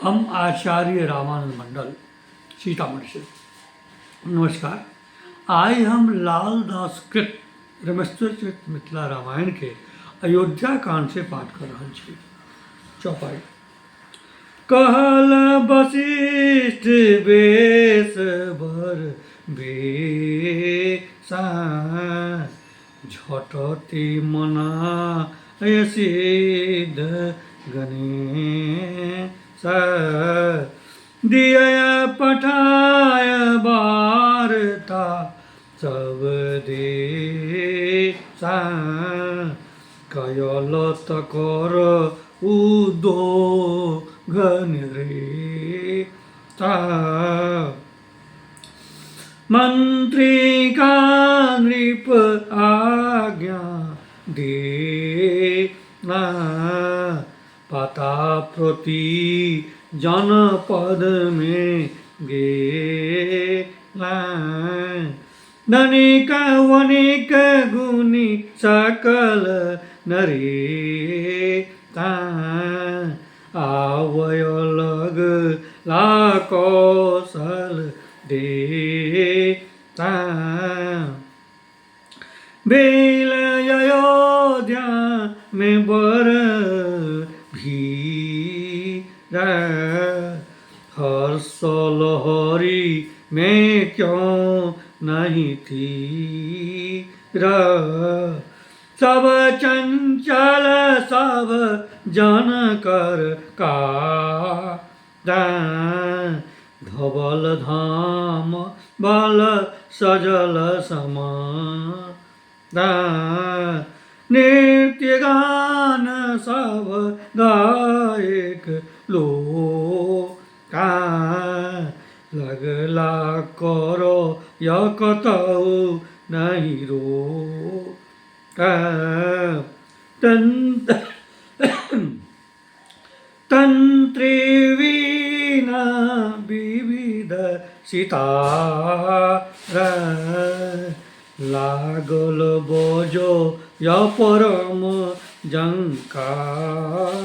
हम आचार्य रामानंद मंडल सीतामढ़ी से। नमस्कार। आइ हम लालदास कृत रमेश्वर चरित मिथिला रामायण के अयोध्या कांड से पाठ कर रहल छी। चौपाई कहल वशिष्ठ बेस बर बेसा झटति मना सिद्ध गणेश दिय पठाय वार्ता सब देशा कयल तकर उद्योग नृता मंत्री का नृप आज्ञा दे पता प्रति जनपद में गे धनिक वनिक गुणी सकल नरे आवय लग ला कौशल दे बेल अयोध्या में बर भीर हर्ष लहरी में क्यों नहीं थी सब चंचल सब जन कर का धवल धाम बल सजल समा नृत्य गान सब गायक लोका लगला करो य कतौ नहीं रो तंत्री वीणा विविध सितार लागल बजो य परम जंकार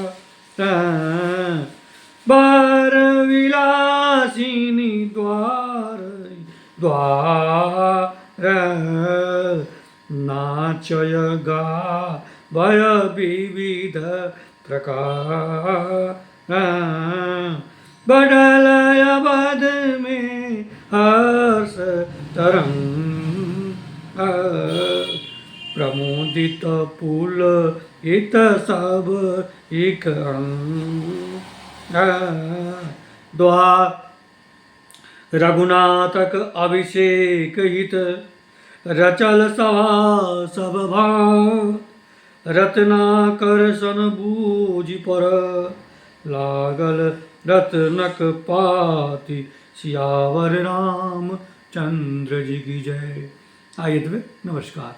बार विलासिनी द्वार द्वार नाचय गा भय विविध प्रकार बढ़ल अवध में हर्ष तरंग प्रमोदित पुल इत सब एक अंग द्वार रघुनाथक अभिषेक हित रचल सभा सब भाँ रत्नाकर सन बूझि पर लागल रत्नक पाति सियावर राम चंद्र जी की जय। आइए नमस्कार।